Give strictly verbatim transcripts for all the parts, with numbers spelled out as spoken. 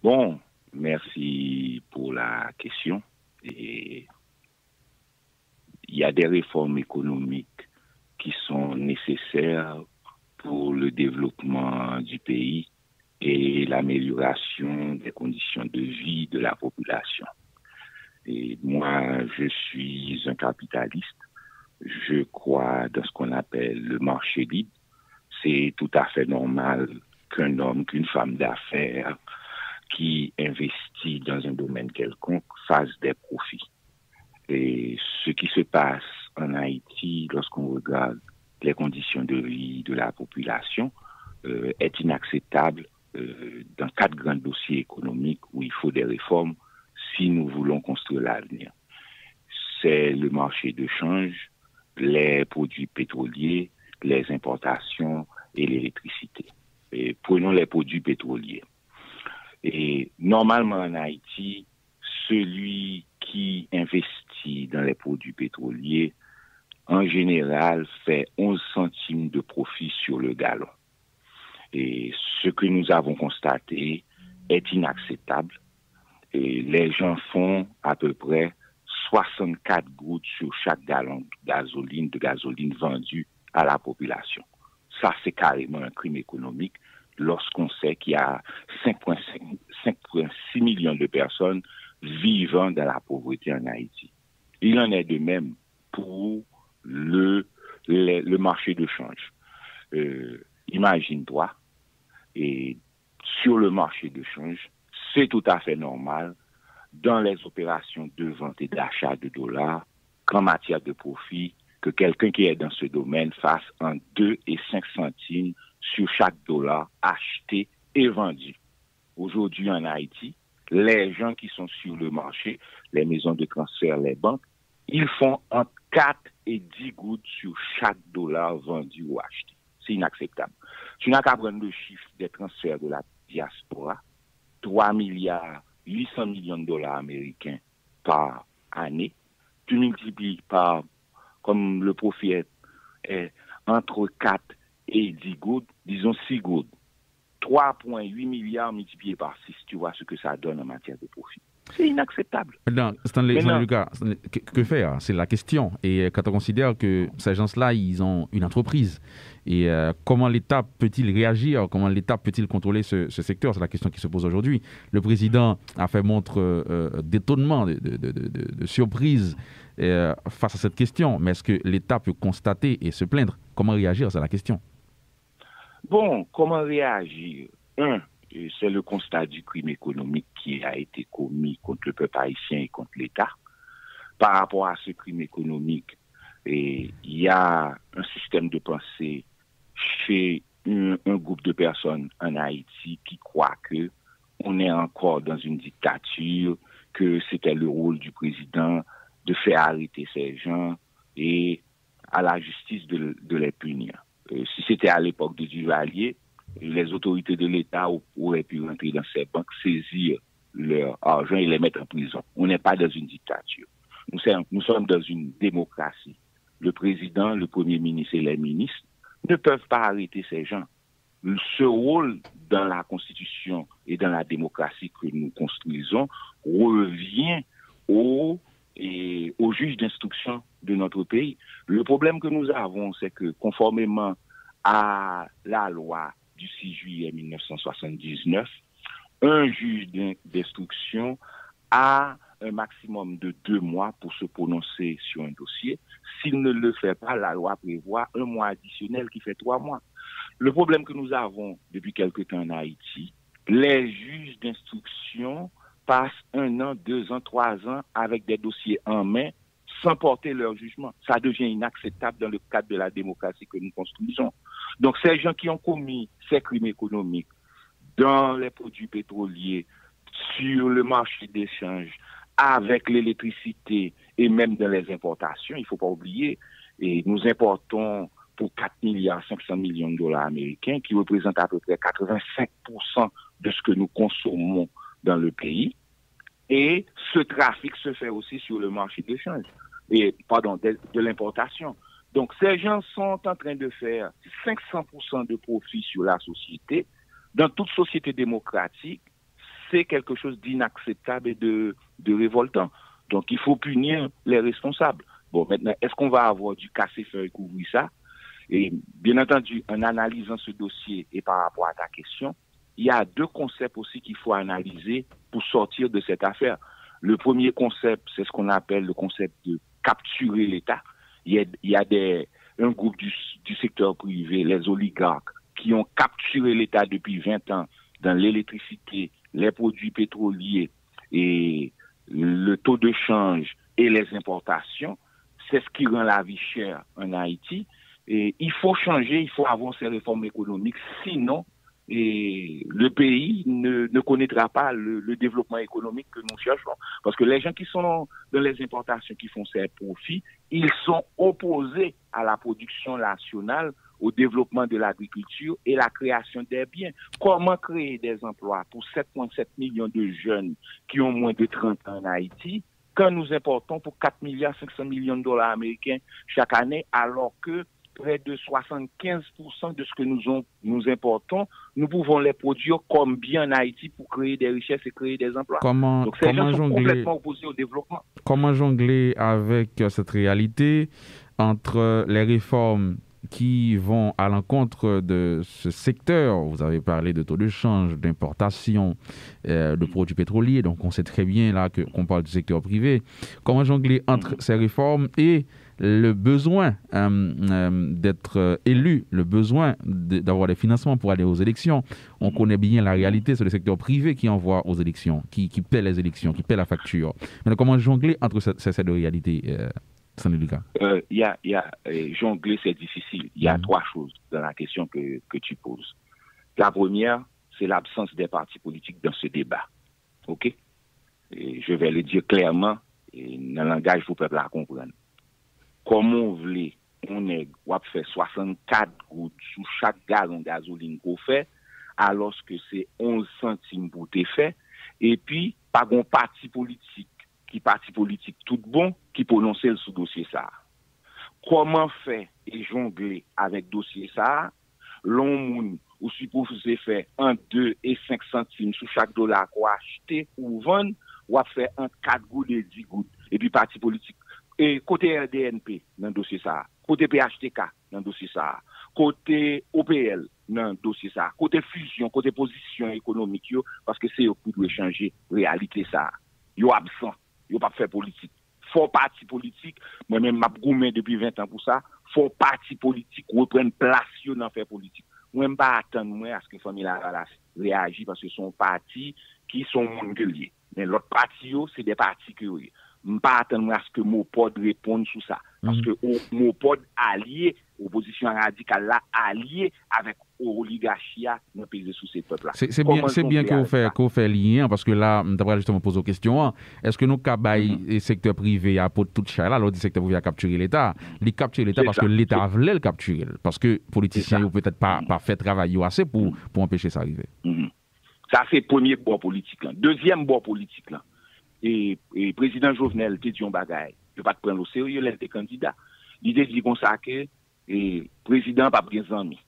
Bon, merci pour la question. Et il y a des réformes économiques qui sont nécessaires pour le développement du pays et l'amélioration des conditions de vie de la population. Et moi, je suis un capitaliste. Je crois dans ce qu'on appelle le marché libre. C'est tout à fait normal qu'un homme, qu'une femme d'affaires qui investit dans un domaine quelconque fasse des profits. Et ce qui se passe en Haïti, lorsqu'on regarde les conditions de vie de la population, euh, est inacceptable euh, dans quatre grands dossiers économiques où il faut des réformes si nous voulons construire l'avenir. C'est le marché de change, les produits pétroliers, les importations et l'électricité. Et prenons les produits pétroliers. Et normalement en Haïti, celui qui investit dans les produits pétroliers, en général, fait onze centimes de profit sur le gallon. Et ce que nous avons constaté est inacceptable. Et les gens font à peu près soixante-quatre gourdes sur chaque gallon de gasoline, de gasoline vendue à la population. Ça, c'est carrément un crime économique lorsqu'on sait qu'il y a cinq virgule cinq, cinq virgule six millions de personnes vivant dans la pauvreté en Haïti. Il en est de même pour le, le, le marché de change. Euh, imagine-toi, et sur le marché de change, c'est tout à fait normal dans les opérations de vente et d'achat de dollars qu'en matière de profit, que quelqu'un qui est dans ce domaine fasse en deux et cinq centimes sur chaque dollar acheté et vendu. Aujourd'hui en Haïti, les gens qui sont sur le marché, les maisons de transfert, les banques, ils font entre quatre et dix gourdes sur chaque dollar vendu ou acheté. C'est inacceptable. Tu n'as qu'à prendre le chiffre des transferts de la diaspora, trois milliards huit cents millions de dollars américains par année. Tu multiplies par, comme le profit est, est entre quatre et dix gourdes, disons six gourdes. Trois point huit milliards multiplié par six, tu vois ce que ça donne en matière de profit. C'est inacceptable. Maintenant, Stanley, Maintenant, Stanley Lucas, Stanley, que, que faire? C'est la question. Et euh, quand on considère que ces gens-là, ils ont une entreprise, et euh, comment l'État peut-il réagir? Comment l'État peut-il contrôler ce, ce secteur? C'est la question qui se pose aujourd'hui. Le président a fait montre euh, d'étonnement, de, de, de, de, de surprise euh, face à cette question. Mais est-ce que l'État peut constater et se plaindre? Comment réagir? C'est la question. Bon, comment réagir? Un, c'est le constat du crime économique qui a été commis contre le peuple haïtien et contre l'État. Par rapport à ce crime économique, et il y a un système de pensée chez un, un groupe de personnes en Haïti qui croient que on est encore dans une dictature, que c'était le rôle du président de faire arrêter ces gens et à la justice de, de les punir. Euh, si c'était à l'époque de Duvalier, les autorités de l'État auraient pu rentrer dans ces banques, saisir leur argent et les mettre en prison. On n'est pas dans une dictature. Nous sommes, nous sommes dans une démocratie. Le président, le premier ministre et les ministres ne peuvent pas arrêter ces gens. Ce rôle dans la constitution et dans la démocratie que nous construisons revient au, et au juge d'instruction de notre pays. Le problème que nous avons, c'est que conformément à la loi du six juillet mille neuf cent soixante-dix-neuf, un juge d'in- d'instruction a un maximum de deux mois pour se prononcer sur un dossier. S'il ne le fait pas, la loi prévoit un mois additionnel qui fait trois mois. Le problème que nous avons depuis quelque temps en Haïti, les juges d'instruction passent un an, deux ans, trois ans avec des dossiers en main sans porter leur jugement. Ça devient inacceptable dans le cadre de la démocratie que nous construisons. Donc ces gens qui ont commis ces crimes économiques dans les produits pétroliers, sur le marché d'échange, avec l'électricité et même dans les importations, il ne faut pas oublier, et nous importons pour quatre milliards cinq cents millions de dollars américains, qui représentent à peu près quatre-vingt-cinq pour cent de ce que nous consommons dans le pays. Et ce trafic se fait aussi sur le marché d'échange, et, pardon, de, de l'importation. Donc, ces gens sont en train de faire cinq cents pour cent de profit sur la société. Dans toute société démocratique, c'est quelque chose d'inakseptab e de, de revoltan. Donc, il faut punir les responsables. Bon, maintenant, est-ce qu'on va avoir du casse-feuille couvrir ça? Et bien entendu, en analysant ce dossier et par rapport à ta question, il y a deux concepts aussi qu'il faut analyser pour sortir de cette affaire. Le premier concept, c'est ce qu'on appelle le concept de capturer l'État. Il y a, il y a des, un groupe du, du secteur privé, les oligarques, qui ont capturé l'État depuis vingt ans dans l'électricité, les produits pétroliers et le taux de change et les importations. C'est ce qui rend la vie chère en Haïti. Et il faut changer, il faut avoir ces réformes économiques. Sinon, et le pays ne, ne connaîtra pas le, le développement économique que nous cherchons. Parce que les gens qui sont dans les importations, qui font ces profits, ils sont opposés à la production nationale, au développement de l'agriculture et la création des biens. Comment créer des emplois pour sept point sept millions de jeunes qui ont moins de trente ans en Haïti, quand nous importons pour quatre milliards cinq cents millions de dollars américains chaque année, alors que près de soixante-quinze pour cent de ce que nous, on- nous importons, nous pouvons les produire comme bien en Haïti pour créer des richesses et créer des emplois. Kòman Donc ces gens kòman sont jongle complètement opposés au développement. kòman jongle avec euh, cette réalité entre les réformes qui vont à l'encontre de ce secteur. Vous avez parlé de taux de change, d'importation, euh, de produits pétroliers. Donc, on sait très bien là que qu'on parle du secteur privé. Comment jongler entre ces réformes et le besoin euh, euh, d'être euh, élu, le besoin de- d'avoir des financements pour aller aux élections. On connaît bien la réalité, c'est le secteur privé qui envoie aux élections, qui, qui paie les élections, qui paie la facture. Maintenant, comment jongler entre ces, ces- ces deux réalités, euh, Stanley Lucas? Euh, Il y a, il y a euh, jongler, c'est difficile. Il y a Mhm. trois choses dans la question que, que tu poses. La première, c'est l'absence des partis politiques dans ce débat. OK? Et je vais le dire clairement, et dans le langage pour peuple à comprendre. Comment vous voulez, on est, on va faire soixante-quatre gouttes sous chaque gallon de gasoline qu'on fait, alors que c'est onze centimes pour te faire, et puis, pas un parti politique, qui parti politique tout bon, qui prononce le sous dossier ça. Kòman fè e jongle avèk dosye sa a? Lè yon moun ou sipoze fè ant de e senk santim sou chak dola ke w achte ou vann, w ap fè ant kat goud e dis goud. Epi pati politik, e kote R D N P nan dosye sa a? Kote P H T K nan dosye sa a? Kote O P L nan dosye sa a? Kote fizyon, kote pozisyon ekonomik yo? Paske se yo ki dwe chanje reyalite sa a. Yo absan, yo p ap fè politik. Fò pati politik, mwen menm m ap goumen depi ven tan pou sa, fò pati politik reprann plas yo nan fè politik. Mwen m pa atann mwen aske Fanmi Lavalas reyaji paske se yon pati ki se yon moun ke l ye. Men lòt pati yo, se de pati ke yo ye. M pa atann mwen aske MOPOD reponn sou sa. Paske o- MOPOD alye, opozisyon radikal la alye avèk oligachi a nan peze souse pèp la. Se se byen, se byen ke w fè, ke w fè lyen an, paske la, m ta pral jisteman poze w kesyon an. Èske nou ka bay e, sektè prive a pot tout chay la? Lè w di sektè prive a kaptire Leta, li kaptire Leta paske Leta vle l kaptire l. Paske politisyen yo petèt pa, pa fè travay yo ase pou, pou anpeche sa rive. Sa se premye bò politik lan. Dezyèm bò politik lan, e, e prezidan Jovenel te di yon bagay, yo pa t pran l oserye lè l te kandida. Li te di konsa ke e, prezidan an p ap gen zanmi.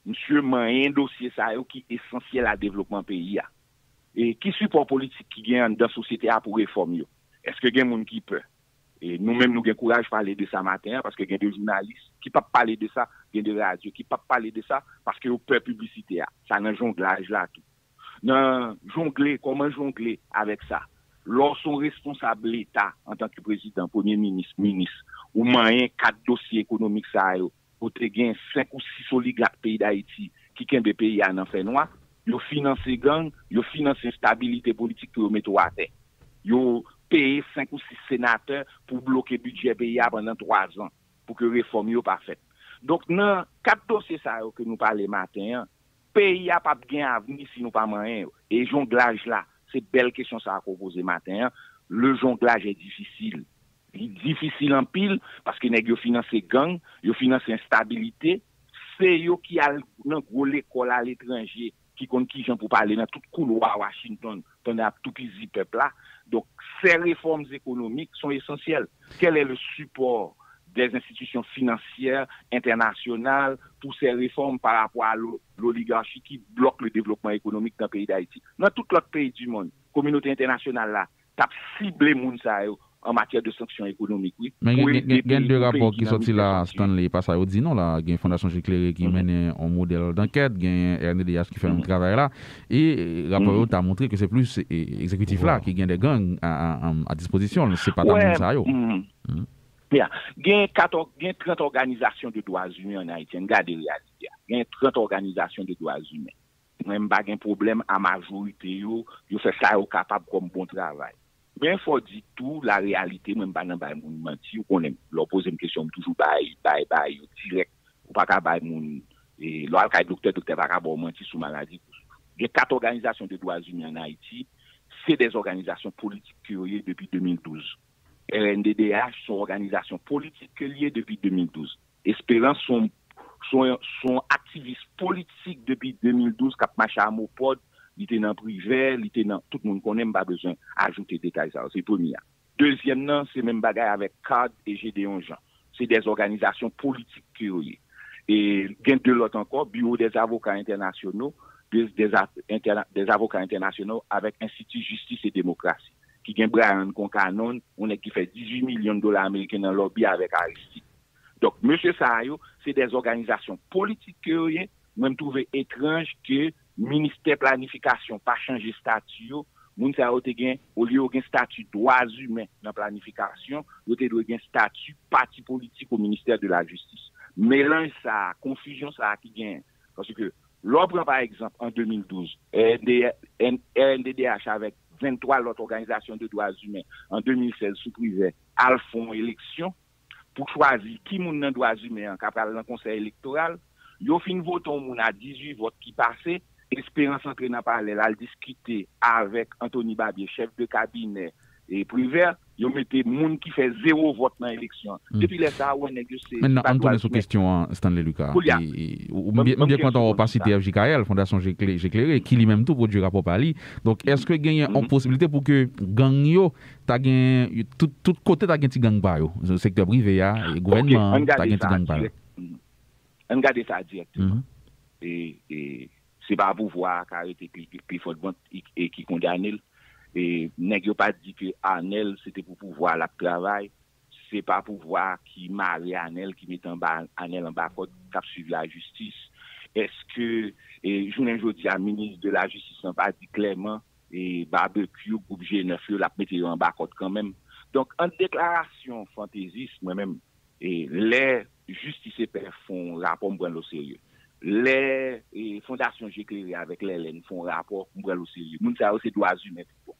Misye manyen dosye sa yo ki esansyèl a devlopman peyi a. E ki sipò politik ki gen anndan sosyete a pou refòm yo? Èske gen moun ki pè? E nou menm nou gen kouraj pale de sa maten an, paske gen de jounalis ki p ap pale de sa, gen de radyo ki p ap pale de sa, paske yo pè piblisite a. Sa nan jonglaj la tou. Nan jongle, kòman jongle avèk sa? Lè w se yon responsab Leta, antanke prezidan, premye minis, minis, ou manyen kat dosye ekonomik sa yo, kote gen senk ou sis oligak peyi Dayiti ki kenbe peyi a nan fènwa, yo finanse gang, yo finanse enstabilite politik pou yo mete w atè. Yo peye senk ou sis senatè pou bloke bidjè peyi a pandan twa zan, pou ke refòm yo pa fèt. Donk, nan kat dosye sa yo ke nou pale maten an, peyi a p ap gen avni si nou pa manyen yo. E jonglaj la, se bèl kesyon sa a ke w poze maten an. Le jonglaj est difficile. Li difisil anpil, paske nèg yo finanse gang, yo finanse enstabilite, se yo ki al nan gwo lekòl aletranje, ki konn kijan pou pale nan tout koulwa Washington, pandan y ap toupizi pèp la. Donk, ces réformes économiques sont essentielles. Quel est le support des institutions financières internationales pour ces réformes par rapport à l'o- l'oligarchie qui bloque le développement économique dans le pays d'Haïti. Dans tout l'autre pays du monde, communauté internationale là, tap sible moun sa yo en matière de sanctions économiques, oui, Men gen, gen, gen de rapò ki sòti la, Stanley, pa sa yo di non la, gen Fondasyon Jeklere ki mennen yon modèl d'ankèt, gen R N D D H ki fè yon travay la, e rapò yo ta montre ke se plis egzekitif la ki gen de gang a, a, a dispozisyon l, se pa ta moun sa yo. Yeah. Gen kat, gen trant òganizasyon de dwa imen an Ayiti, ann gade reyalite a. Gen trant òganizasyon de dwa imen. Mwen, m pa gen pwoblèm a majorite yo, yo fè sa yo kapab kòm bon travay. Men fò di tou la reyalite, mwen m pa nan bay moun manti, ou konnen, lè w poze m kesyon, m toujou bay, bay, bay yo dirèk. Ou pa ka bay moun, e, lè w al kay doktè, doktè pa ka ba w manti sou maladi. Gen kat òganizasyon de dwa imen an Ayiti, se de òganizasyon politik ke yo ye depi de mil douz. R N D D H se yon òganizasyon politik ke l ye depi de mil douz. Esperans se yon, se yon, se yon aktivis politik depi de mil douz k ap mache a Mopòd, li te nan Privè, li te nan, tout moun konnen, m pa bezwen ajoute detay sa yo, se premye a. Dezyèm nan, se menm bagay avèk CARD e Gédéon Jean. Se de òganizasyon politik ke yo ye. E gen de lòt ankò, Bureau des avocats internationaux, des, des, a- interna- des avocats internationaux avec Institut Justice et Démocratie, ki gen Brian Concannon, yon nèg ki fè dizuit milyon dola ameriken nan lòbi avèk Aristide. Donk, mesye sa yo, se de òganizasyon politik ke yo ye. Mwen, m twouve etranj ke ministè planifikasyon pa chanje estati yo. Moun sa yo te gen, olye yo gen estati dwa imen nan planifikasyon, yo te dwe gen estati pati politik o ministè de la jistis. Melanj sa a, konfizyon sa a ki genyen. Paske, lè w pran pa egzanp, an de mil douz, R N D, R N D D H avèk venntwa lòt òganizasyon de dwa imen, an de mil sèz, sou Privè, al fè yon eleksyon pou chwazi ki moun nan dwa imen an k ap pral nan konsèy elektoral. Yo fin vote yon moun a dizuit vòt ki pase, Esperans antre nan palè, l al diskite avèk Anthony Babien, chèf de kabinè e Privè, yo mete moun ki fè zewo vòt nan eleksyon an. Depi lè sa a, ou wè nèg yo se... Men nan, ann tounen sou kesyon an, Stanley Lucas. Ou byen kontan wè w pa site F J K L, Fondasyon Jeklere, ki li menm tou pwodui rapò pa li. Donk, èske genyen yon posiblite pou ke gang yo ta gen, tout, tout kote ta gen ti gang pa yo? Sektè prive a, gouvènman an, ta gen ti gang pa yo? Ann gade sa dirèkteman. E, e, se pa pouvwa a ka rete pi, pi, pi fò vant e ki kondane l. E nèg yo pa t di ke Anèl se te pou pouvwa a l ap travay. Se pa pouvwa a ki mare Anèl, ki mete anba Anèl anba kòd, k ap swiv lajistis. Èske, e, jounen jodi a, minis de lajistis lan pa di klèman, e, Babekyou, gwoup G nèf yo, l ap mete yo anba kòd kanmenm? Donk, ant deklarasyon fantezis, mwen menm, e lè Jistis e Pè fè yon rapò, m pran l oserye. Lè e Fondasyon Je Klere avèk Lèlèn fè yon rapò, m pran l oserye. Moun sa yo se dwa imen tout bon.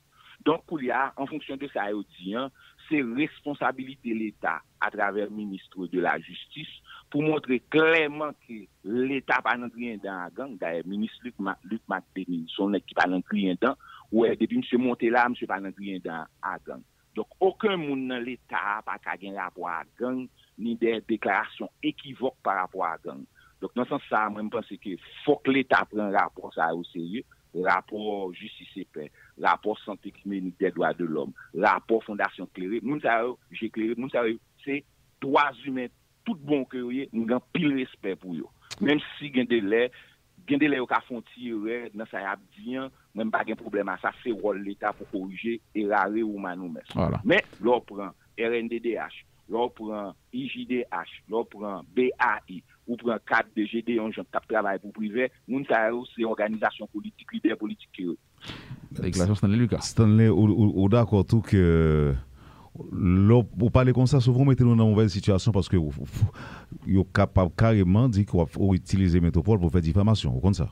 Donk, koulye a, an fonksyon de sa yo di an, se responsabilite Leta, atravè minis de la jistis, pou montre klèman ke Leta pa nan griyen dan a gang. Dayè, minis Luc, Ma, Luc Marc Denis, se yon nèg ki pa nan griyen dan. Ou wè, depi misye monte la, misye pa nan griyen dan a gang. Donk, okenn moun nan Leta a pa ka gen rapò a gang, ni de deklarasyon ekivòk pa rapò a gang. Donk, nan sans sa a, mwen, m panse ke fòk Leta pran rapò sa yo serye, rapò Jistis e Pè, rapò Sante Ekimeni dè Dwa de Lòm, rapò Fondasyon Klere, moun sa yo, Je Klere, moun sa yo, se dwa imen tout bon ke yo ye, m gen anpil respè pou yo. Menm si gen de lè, gen de lè yo ka fè yon ti erè nan sa y ap di an, mwen m pa gen pwoblèm a sa, se wòl Leta pou korije, errare humanum est. Men, lè w pran R N D D H, lè w pran I J D H, lè w pran B A I, ou pran kad de Gédéon Jean k ap travay pou Privè, moun sa yo se òganizasyon politik, lidè politik ke yo ye. Deklarasyon Stanley Lucas. Stanley, ou, ou, ou dakò tou ke lè w pale konsa, souvan w mete nou nan movèz sitiyasyon paske w, w, yo kapab kareman di ke w ap, ou itilize Metwopòl pou fè difamasyon. Ou konn sa?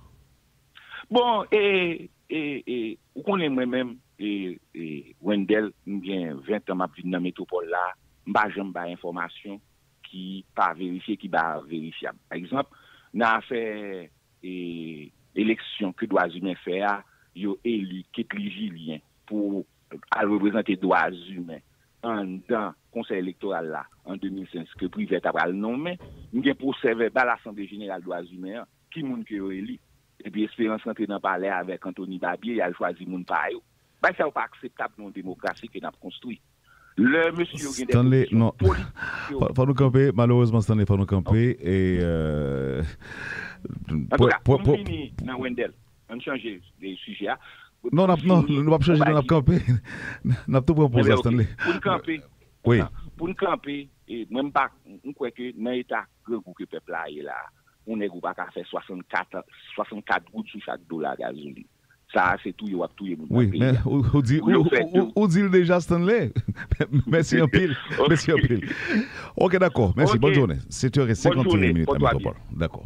Bon, e, e, e, ou konnen mwen menm, e, e, Wendell, m gen ven tan m ap viv nan Metwopòl la, m pa janm bay enfòmasyon ki pa verifye, ki pa verifyab. Pa egzanp, nan afè e, eleksyon ke dwa imen fè a, yo eli Ketly Julien pou al reprezante dwa imen anndan Konsèy Elektoral la an de mil sèz ke Privè ta pral nonmen. M gen pwosè vèbal Asanble Jeneral dwa imen an, ki moun ke yo eli. Epi Esperans rantre nan palè avèk Anthony Babien, y al chwazi moun pa yo. Bagay sa yo pa akseptab nan yon demokrasi ke n ap konstwi. Lè mesye yo gen de pozisyon politik yo. Fò nou kanpe, malerezman, Stanley, fò nou kanpe. E, euh, Antouka, pou m fini nan Wendell, ann chanje sijè a. Non, n ap, non, nou p ap chanje, non, n ap kanpe. N ap tou pran poz la, Stanley. Pou n kanpe. Wi. Pou n kanpe, mwen m pa, m kwè ke nan eta grangou ke pèp la ye la, yon nèg ou pa ka fè swasannkat, swasannkat goud sou chak dola gazolin. Sa a se touye w ap touye moun nan peyi a. Wi, men ou di, ou di l deja, Stanley. Mèsi anpil. Mèsi anpil. Ok, dakò. Mèsi. Bòn jounen. Sèt è e senkanteyen minit nan Metwopòl. Dakò.